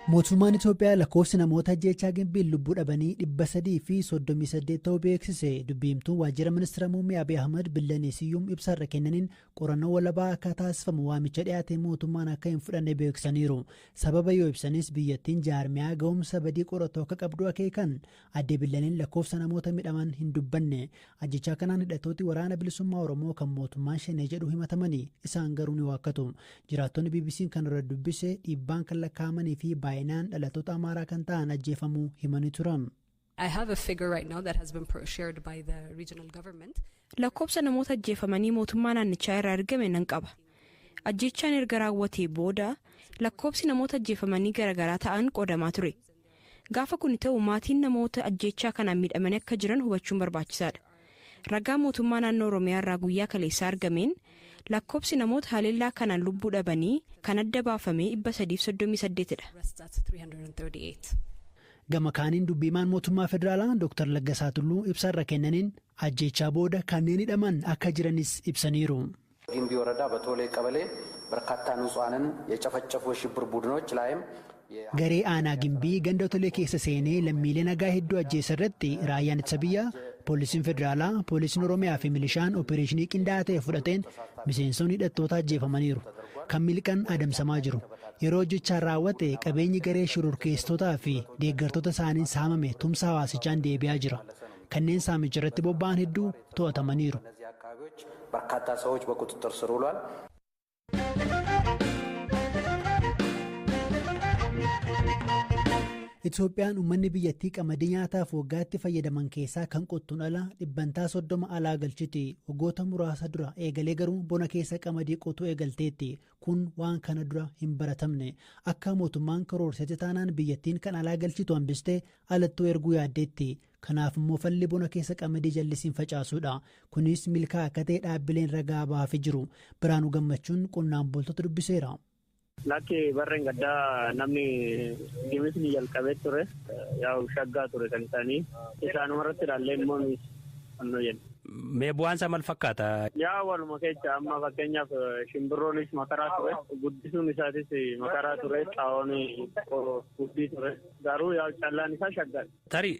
Mootummaan Itoophiyaa lakkoofsi namoota ajjeechaa Gimbiin lubbuu dhabanii 338 ta'uu beeksise. Dubbiimtuun waajjira ministeera muummee Abiy Ahmad Billanee Siyyuum ibsarra kennaniin qorannoo walabaa akka taasifamu waamicha dhiyaate mootummaan akka hin fudhanne beeksisaniiru. Sababa yoo ibsanis biyyattiin jaarmiyaa ga'umsa badii qoratu akka qabdu akeekan. Aadde Billaneen lakkoofsa namoota midhaman hin dubbanne. Ajjechaa kanaan hidhattooti waraana bilisummaa Oromoo kan mootummaan Shanee jedhu himatamanii isaan garuu ni waakkatu. Jiraattonni BBC'n kan irra dubbise dhiibbaan kan lakkaa'amanii fi baay'inaan dhalattoota Amaaraa kan ta'an ajjeefamuu himanii turan. I have a figure right now that has been shared by the regional government. Lakkoofsa namoota ajjeefamanii mootummaa naannichaa irraa argame nan qaba. Ajjechaan erga raawwatee booda lakkoofsi namoota ajjeefamanii garaagaraa ta'an qoodamaa ture. Gaafa kun ta'u maatiin namoota ajjechaa kanaan miidhamanii akka jiran hubachuun barbaachisaadha. Ragaa mootummaa naannoo Oromiyaa irraa guyyaa kaleessaa argameen lakkoofsi namoota haleellaa kanaan lubbuu dhabanii kan adda baafame 338dha. Rests at 338. Gama kaaniin dubbiimaan mootummaa federaalaa Dr. Laggasaa Tulluu ibsarra kennaniin ajjechaa booda kanneen hidhaman akka jiranis ibsaniiru. ጊምቢ ወረዳ በቶሌ ቀበሌ በርካታ ንጹሐንን የጨፈጨፉ የሽብር ቡድኖች ላይም Garee aanaa Gimbii ganda Tolee keessa seenee lammiilee nagaa hedduu ajjeessa irratti raayyaan ittisa biyyaa, poolisiin federaalaa, poolisiin Oromiyaa fi milishaan oopereeshinii qindaa'aa ta'e fudhateen miseensonni hidhattoota ajjeefamaniiru. Kan miliqan adamsamaa jiru. Yeroo hojjechaan raawwate qabeenyi garee shororkeessitotaa fi deeggartoota isaaniin saamame tumsa hawaasichaan deebi'aa jira. Kanneen saamicha irratti bobba'an hedduu to'atamaniiru. እነዚህ አካባቢዎች በርካታ ሰዎች በቁጥጥር ስር ውሏል። Itoophiyaan uummanni biyyattii qamadii nyaataaf waggaatti fayyadaman keessaa kan qottuun ala 30% alaa galchiti. Waggoota muraasa dura eegalee garuu bona keessa qamadii qotuu eegalteetti. Kun waan kana dura hin baratamne. Akka mootummaan karoorsetti taanaan biyyattiin kan alaa galchitu hambistee alattuu erguu yaaddeetti. Kanaaf immoo falli bona keessa qamadii jallisiin facaasuudha. Kunis milkaa akka ta'e dhaabbileen ragaa baafii jiru. Biraanuu Gammachuun qonnaan bultoota dubbiseera. Lakki barreen gaddaa namni gimisni jalqabee ture yaa'u shaggaa ture kan isaanii isaanuma irratti ilaallee immoo fannoo jenna. Mee bu'aan isaa maal fakkaata? Yaa waluma keessa amma fakkeenyaaf shimbirroonis makaraa ture guddisuun isaatis makaraa ture xaa'oon guddii ture garuu yaa callaan isaa shaggaadha. Tarii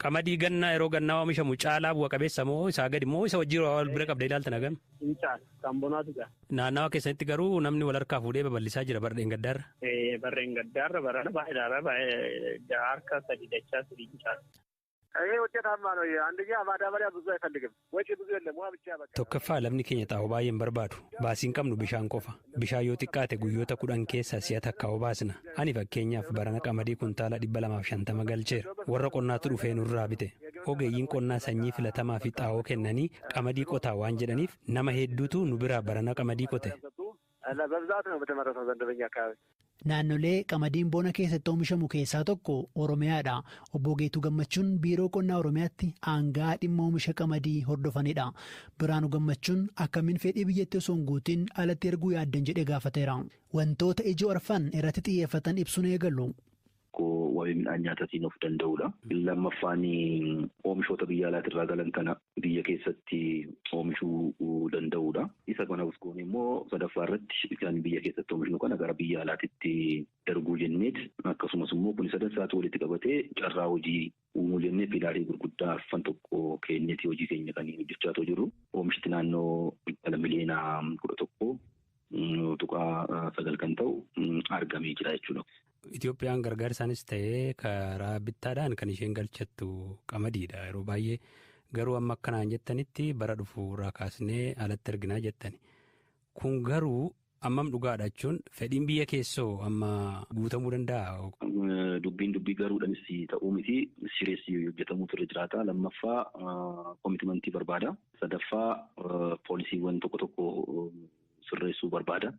qamadii gannaa yeroo gannaa oomishamu caalaa bu'a qabeessa moo isaa gadi moo isa wajjin wal bira qabdee ilaaltan hagam? Hin caala kan bonaatu caala. Naannawa keessanitti garuu namni wal harkaa fuudhee babal'isaa jira barreen gaddaarra. Barreen gaddaarra barana baay'eedha baay'ee harka sadi dachaa sadi hin caala. ይሄ ውጤታማ ነው። አንደኛ ማዳበሪያ ብዙ አይፈልግም፣ ወጪ ብዙ የለም፣ ውሃ ብቻ በቃ። Tokkoffaa lafni keenya xaa'oo baay'ee hin barbaadu. Baasiin qabnu bishaan qofa. Bishaan yoo xiqqaate guyyoota 10 keessaa si'a takka obaasna. Ani fakkeenyaaf barana qamadii kuntaala 250 galcheera. Warra qonnaatu dhufee nurraa bite. Ogeeyyiin qonnaa sanyii filatamaa fi xaa'oo kennanii qamadii qotaa waan jedhaniif nama hedduutu nu biraa barana qamadii qote. በብዛት ነው በተመረተው ዘንድ በኛ አካባቢ። Naannolee qamadiin bona keessatti oomishamu keessaa tokko Oromiyaadha. Obbo Geetuu Gammachuun biiroo qonnaa Oromiyaatti aangaa dhimma oomisha qamadii hordofanidha. Biraanuu Gammachuun akkamiin fedhii biyyattii osoo hin guutiin alatti erguu yaaddan jedhee gaafateera. Wantoota ijoo arfan irratti xiyyeeffatan ibsuun eegalu. Waa'ee midhaan nyaataatiin of danda'uudha. Lammaffaan oomishoota biyya alaatirraa galan kana biyya keessatti oomishuu danda'uudha. Isa kana goone immoo sadaffaa irratti kan biyya keessatti oomishnu kana gara biyya alaatitti darbuu jenneet akkasumas immoo kun sadansaatu walitti qabatee carraa hojii uumuu jennee pilaarii gurguddaa arfan tokko kenneeti hojii keenya kan hojjechaa jiru. Oomishti naannoo miliyoona 11.9 kan ta'u argamee jira jechuudha. Itoophiyaan gargaarsaanis ta'ee karaa bittaadhaan kan isheen galchattu qamadiidha yeroo baay'ee garuu amma akkanaan jettanitti bara dhufu irraa kaasnee alatti arginaa jettani. Kun garuu ammam dhugaadha jechuun fedhiin biyya keessoo amma guutamuu danda'a? Dubbiin dubbii garuudhaanis ta'uu miti sireessi hojjetamuutu irra jiraata. Lammaffaa koomitimantii barbaada. Sadaffaa poolisiiwwan tokko tokko sirreessuu barbaada.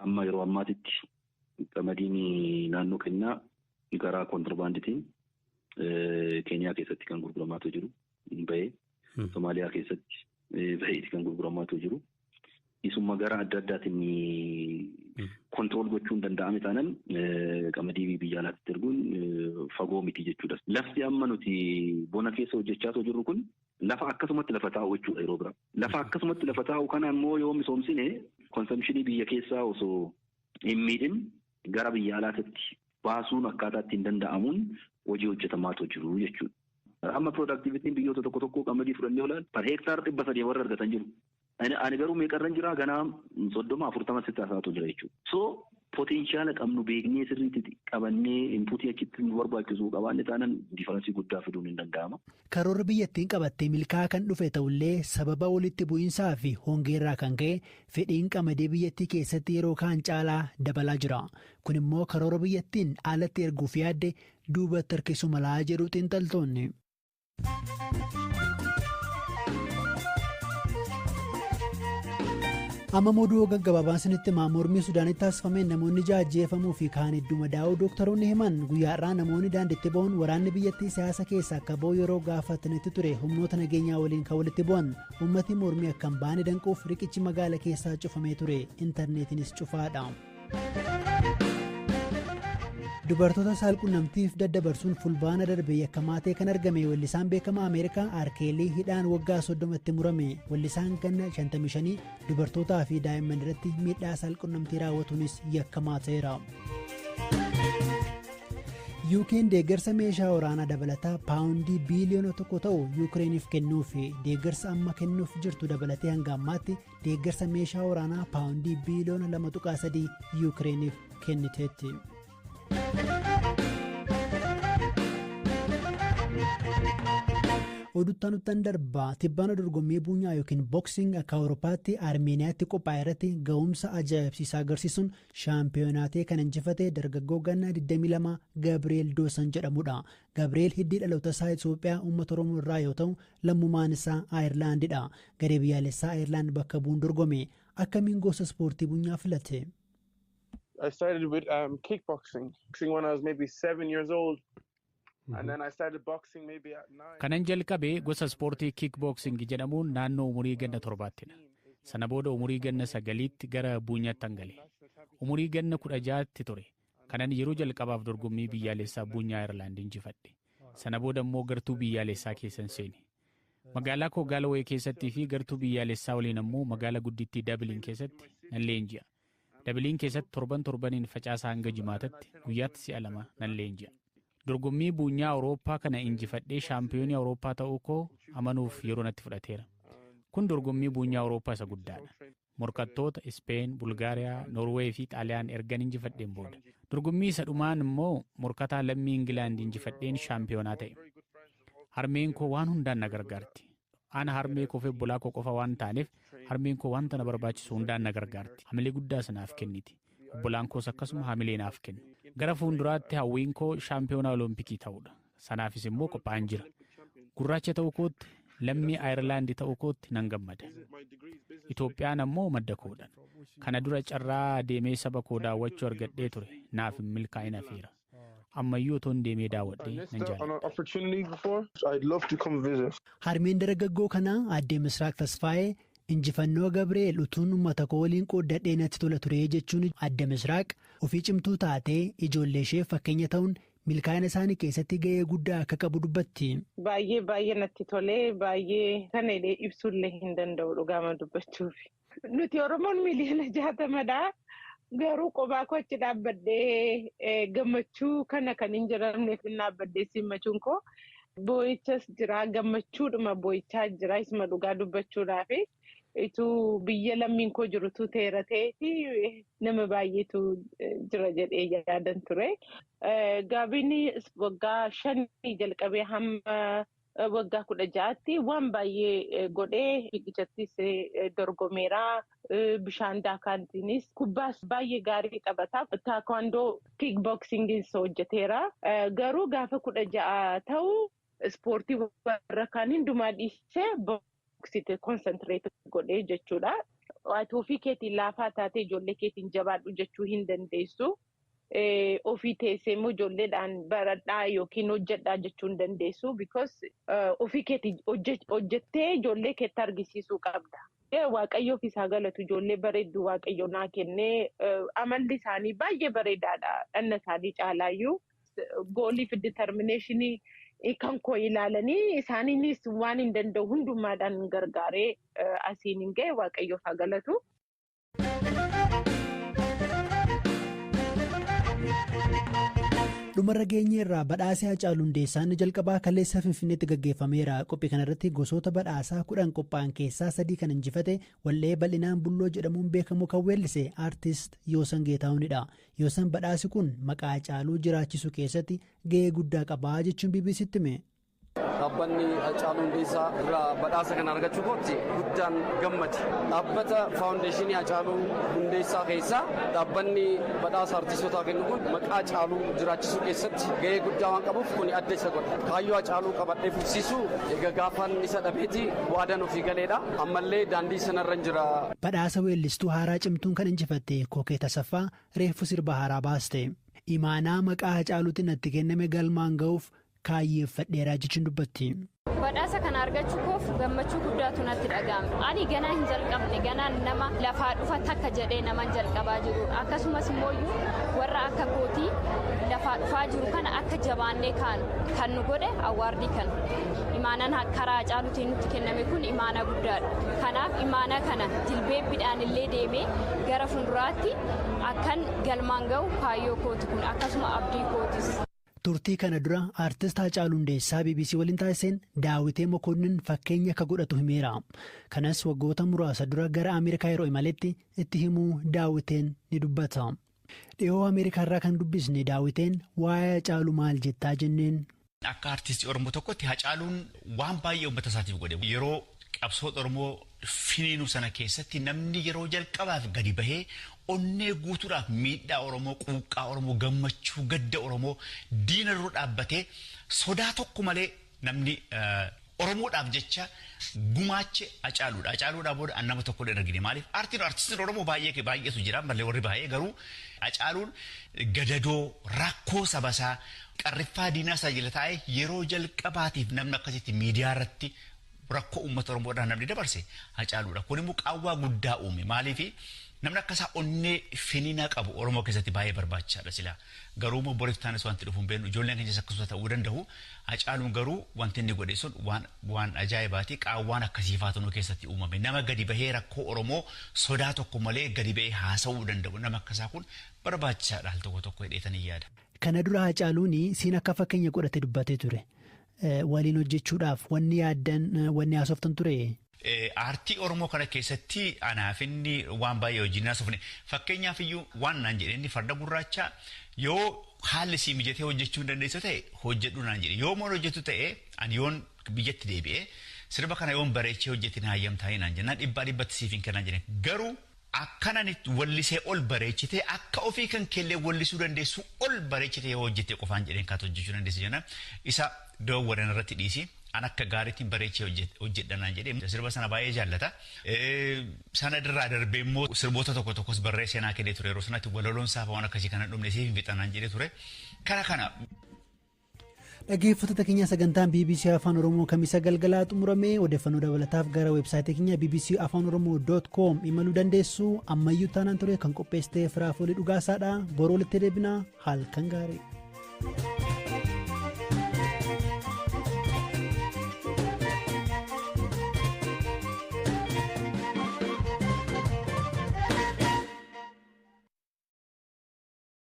Amma yeroo ammaatitti qamadiin naannoo keenyaa karaa kontirbaanditiin Keeniyaa keessatti kan gurguramaatu jiru bahee Somaaliyaa keessatti baheeti kan gurguramaatu jiru. Isuma gara adda addaatiin kontirool gochuun danda'ame taanaan qamadii biyya alaatti erguun fagoo miti jechuudha. Lafti amma nuti bona keessa hojjechaa jirru kun lafa akkasumatti lafa taa'u jechuudha yeroo biraa. Lafa akkasumatti lafa taa'u kana immoo yoo misoomsine konsamshinii biyya keessaa osoo hin miidhin gara biyya alaatti baasuun akkaataa ittiin danda'amuun hojii hojjetamaatu jiru jechuudha. Amma piroodaaktivitiin biyyoota tokko tokko qamadii fudhannee olaan per heektaar 300 warra argatan jiru. Ani garuu meeqarran jira ganaa 30-40 sitti haasa'atu jira jechuudha. So potenshaala qabnu beeknee sirriitti qabannee inpuutii achitti nu barbaachisu qabaanne taanaan diifaransii guddaa fiduun hin danda'ama. Karoorri biyyattiin qabattee milkaa'aa kan dhufe ta'ullee sababa walitti bu'iinsaa fi hongeerraa kan ka'e fedhiin qamadii biyyattii keessatti yeroo kaan caalaa dabalaa jira. Kun immoo karoora biyyattiin alatti erguuf yaadde duubatti harkisu malaa jedhu xiinxaltoonni. Amma oduu gaggabaabaan sinitti himaa mormii Sudaanitti taasifameen namoonni 6 ajjeefamuu fi kaan hedduu madaa'uu dooktaroonni himan. Guyyaa har'aa namoonni daandiitti ba'uun waraanni biyyattii siyaasa keessa akka ba'u yeroo gaafatanitti ture humnoota nageenyaa waliin kan walitti bu'an. Uummatni mormii akka hin baane danquuf riqichi magaala keessaa cufamee ture. Intarneetiinis cufaadha. Dubartoota saalqunnamtiif daddabarsuun fulbaana darbe yakkamaa ta'e kan argame weellisaan beekamaa Ameerikaa Aarkeelii hidhaan waggaa 30tti murame. Weellisaan ganna 55 dubartootaa fi daa'imman irratti miidhaa saalqunnamtii raawwatuunis yakkamaa ta'eera. UK'n deeggarsa meeshaa waraanaa dabalataa paawundii biiliyoona 1 ta'u Yukireeniif kennuuf deeggarsa amma kennuuf jirtu dabalatee hanga ammaatti deeggarsa meeshaa waraanaa paawundii biiliyoona 2.3 Yukireeniif kenniteetti. Oduttaan darbaa tibbaana dorgommii buunyaa yookiin booksing akka Awurooppaatti Armeeniyaatti qophaa'e irratti ga'umsa ajaa'ibsiisaa agarsiisuun shaampiyoonaatii kan injifate dargaggoo ganna 22 Gabriel Doosan jedhamudha. Gabriel hiddii dhaloota isaa Itoophiyaa uummata Oromoo irraa yoo ta'u lammummaan isaa Ayirlaandidha. Garee biyyaalessaa Ayirlaand bakka bu'uun dorgome. Akkamiin gosa ispoortii buunyaa filate? I started with kickboxing when I was maybe 7 years old. And then I started boxing maybe at 9. Kanan jalqabe gosa ispoortii kickboxing jedhamuun naannoo umurii ganna 7ttidha. Sana booda umurii ganna 9tti gara buunyaatti gale. Umurii ganna 16tti ture. Kanan yeroo jalqabaaf dorgommii biyyaalessaa buunyaa Ayirlaand injifadhe. Sana booda immoo gartuu biyyaalessaa keessan seene. Magaalaa koo Gaalawee keessattii fi gartuu biyyaalessaa waliin ammoo magaalaa guddittii Dabiliin keessatti nan leenji'a. Dabiliin keessatti torban torbaniin facaasaa hanga jimaatatti guyyaatti si'a 2 nan leenji'a. Dorgommii buunyaa Awurooppaa kana injifadhee shaampiyoonii Awurooppaa ta'uu koo amanuuf yeroo natti fudhateera. Kun dorgommii buunyaa Awurooppaa isa guddaadha. Morkattoota Ispeen, Bulgaariyaa, Noorweey fi Xaaliyaan ergan injifadheen booda. Dorgommii isa dhumaan immoo morkataa lammii Ingilaand injifadheen shaampiyoonaa ta'e. Harmeen koo waan hundaan na gargaarti. Ana harmee koo fi obbolaa koo qofa waan taaneef harmeen koo wanta na barbaachisu hundaan na gargaarti. Hamilee guddaa sanaaf kenniti. Obbolaan koos akkasuma hamilee naaf kennu. Gara fuulduraatti hawwiin koo shaampiyoonaa Olompikii ta'uudha. Sanaafis immoo qophaa'an jira. Gurraacha ta'uu kootti, lammii Ayirlaandii ta'uu kootti nan gammada. Itoophiyaan ammoo madda koodha. Kana dura carraa deemee saba koo daawwachuu argadhee ture. Naaf hin milkaa'in hafeera. Ammayyuu otoon deemee daawwadhee nan jaalladha. Harmeen dargaggoo kanaa aadde Misraaq Tasfaayee injifannoo Gabriel utuun uummata koo waliin qooddadhee natti tola ture jechuun aadde Misraaq ofii cimtuu taatee ijoollee ishee fakkeenya ta'uun milkaa'ina isaanii keessatti ga'ee guddaa akka qabu dubbatti. Baay'ee baay'ee natti tolee baay'ee kana illee ibsuullee hin danda'u dhugaama dubbachuuf. Nuti Oromoon miliyoona 60dha. Garuu qophaa koo achi dhaabbadhee gammachuu kana kan hin jedhamneef dhaabbadhee simmachuun koo boo'ichas jira gammachuudhuma boo'ichaa jira isuma dhugaa dubbachuudhaaf ituu biyya lammiin koo jirutu teera ta'eeti nama baay'eetu jira jedhee yaadan ture. Gaabiin waggaa 5 jalqabee hamma waggaa 16tti waan baay'ee godhee fiigichattis dorgomeera. Bishaan daakaantiinis kubbaas baay'ee gaarii taphata. Taekwondo kickboxingis hojjeteera. Garuu gaafa 16 ta'u ispoortii warra kaan hundumaa dhiisee boksiitti konsantireet godhee jechuudha. Ati ofii keetiin laafaa taatee ijoollee keetiin jabaadhu jechuu hin dandeessu. Ofii teessee immoo ijoolleedhaan baradhaa yookiin hojjedhaa jechuu hin dandeessu. Because ofii keetiin hojjettee ijoollee keetti argisiisuu qabda. Waaqayyoof isaa galatu ijoollee bareedduu waaqayyo naa kennee amalli isaanii baay'ee bareedaadha. Dhanna isaanii caalaayyuu goolii fi determineeshinii kan koo ilaalanii isaaniinis waan hin danda'u hundumaadhaan gargaaree asiin hin ga'e waaqayyoof haa galatu. Dhumarra geenye irraa badhaasee Hacaaluu Hundeessaa inni jalqabaa kaleessa Finfinneetti gaggeeffameera. Qophii kanarratti gosoota badhaasaa 10 qophaa'an keessaa 3 kan injifate wallee bal'inaan Bulloo jedhamuun beekamu kan weellise aartist Yoosan Geetahuunidha. Yoosan badhaasi kun maqaa Hacaaluu jiraachisuu keessatti gahee guddaa qabaa jechuun BBCtti hime. Dhaabbanni Hacaaluu Hundeessaa irraa badhaasa kana argachuu kootti guddaan gammade. Dhaabbata faawundeeshinii Hacaaluu Hundeessaa keessaa dhaabbanni badhaasa artiistootaa kennu kun maqaa Hacaaluu jiraachisuu keessatti gahee guddaa waan qabuuf kun adda isa godha. Kaayyoo Hacaaluu qabadhee fufsiisuu egaa gaafaan isa dhabeeti waadaan ofii galeedha. Ammallee daandii sanarra jira. Badhaasa weellistuu haaraa cimtuun kan injifatte Kookee Tasaffaa reeffu sirba haaraa baaste. Imaanaa maqaa Hacaaluutiin natti kenname galmaan ga'uuf kaayyeeffadheeraa jechuun dubbatti. Badhaasa kana argachuu koof gammachuu guddaatu natti dhaga'ame. Ani ganaa hin jalqabne, ganaan nama lafaa dhufa takka jedhee nama jalqabaa jiru. Akkasumas immoo warra akka kootii lafaa dhufaa jiru kana akka jabaannee kaanu kan nu godhe awwaardii kana. Imaanaan karaa Hacaaluutiin nutti kenname kun imaanaa guddaadha. Kanaaf imaanaa kana jilbeebbiidhaan illee deemee gara fuulduraatti akkan galmaan ga'u kaayyoo kooti kun akkasuma abdii kootis. Turtii kana dura aartist Hacaaluu Hundeessaa BBC waliin taasiseen Daawitee Mokonnin fakkeenya akka godhatu himeera. Kanas waggoota muraasa dura gara Ameerikaa yeroo imaletti itti himuu Daawiteen ni dubbata. Dhiyoo Ameerikaa irraa kan dubbisne Daawiteen waa'ee Hacaaluu maal jettaa jenneen. Akka aartistii Oromoo tokkotti Hacaaluun waan baay'ee uummata isaatiif godhe. Yeroo qabsoo Oromoo finiinuu sana keessatti namni yeroo jalqabaaf gadi bahee onnee guutuudhaaf miidhaa Oromoo, quuqqaa Oromoo, gammachuu, gadda Oromoo diina dura dhaabbatee sodaa tokko malee namni Oromoodhaaf jecha gumaache Hacaaluudha. Hacaaluudhaa booda nama tokko hin argine. Maaliif aartistiin Oromoo baay'eetu jira malee warri baay'ee garuu Hacaaluun gadadoo rakkoo sabasaa qarriffaa diinaa isaa jala taa'ee yeroo jalqabaatiif namni akkasitti miidiyaa irratti rakkoo uummata Oromoodhaan namni dabarse Hacaaluudha. Kun immoo qaawwaa guddaa uume. Maaliif namni akkasaa onnee finiinaa qabu Oromoo keessatti baay'ee barbaachisaadha silaa. Garuu immoo boriif taanis wanti dhufu hin beeknu ijoolleen keenyas akkasuma ta'uu danda'u. Hacaaluun garuu wanti inni godhe sun waan ajaa'ibaati. Qaawwaan akkasii faatu nu keessatti uumame. Nama gadi bahee rakkoo Oromoo sodaa tokko malee gadi bahee haasa'uu danda'u. Nama akkasaa kun barbaachisaadha al tokko tokko hidheetanii yaada. Kana dura Hacaaluun siin akka fakkeenya godhate dubbatee ture. Waliin hojjechuudhaaf wanni yaaddan wanni haasoftan ture. Aartii Oromoo kana keessatti anaaf inni waan baay'ee hojiin haasofne. Fakkeenyaaf iyyuu waan naan jedhe inni farda gurraacha yoo haalli sii mijatee hojjechuu hin dandeessu ta'e hojjedhu naan jedhe. Yoo moon hojjetu ta'e ani yoon biyyatti deebi'ee sirba kana yoon bareechee hojjetin hayyamtaa'ee naan jennaan 100% siif hin kennaan jedhe. Garuu akkanan wallisee ol bareechitee akka ofii kan keellee wallisuu dandeessu ol bareechitee yoo hojjette qofaan jedheen kaatu hojjechuu dandeessu jennaan isa doowwaran irratti dhiisi. An akka gaariitiin bareechee hojjedha naan jedhee sirba sana baay'ee jaallata. Sana irraa darbee immoo sirboota tokko tokkos barreessee naa kennee ture yeroo sanatti walaloon saafaa waan akkasii kana dhumne siif hin fixa naan jedhee ture. Kara kana. Dhaggeeffattoota keenya sagantaan BBC Afaan Oromoo kamisa galgalaa xumurame odeeffannoo dabalataaf gara weebsaayitii keenya BBC Afaan Oromoo.com imaluu dandeessu. Ammayyuu taanaan ture kan qopheessite Firaafoolii Dhugaasaadha. Boroo walitti deebinaa halkan gaarii.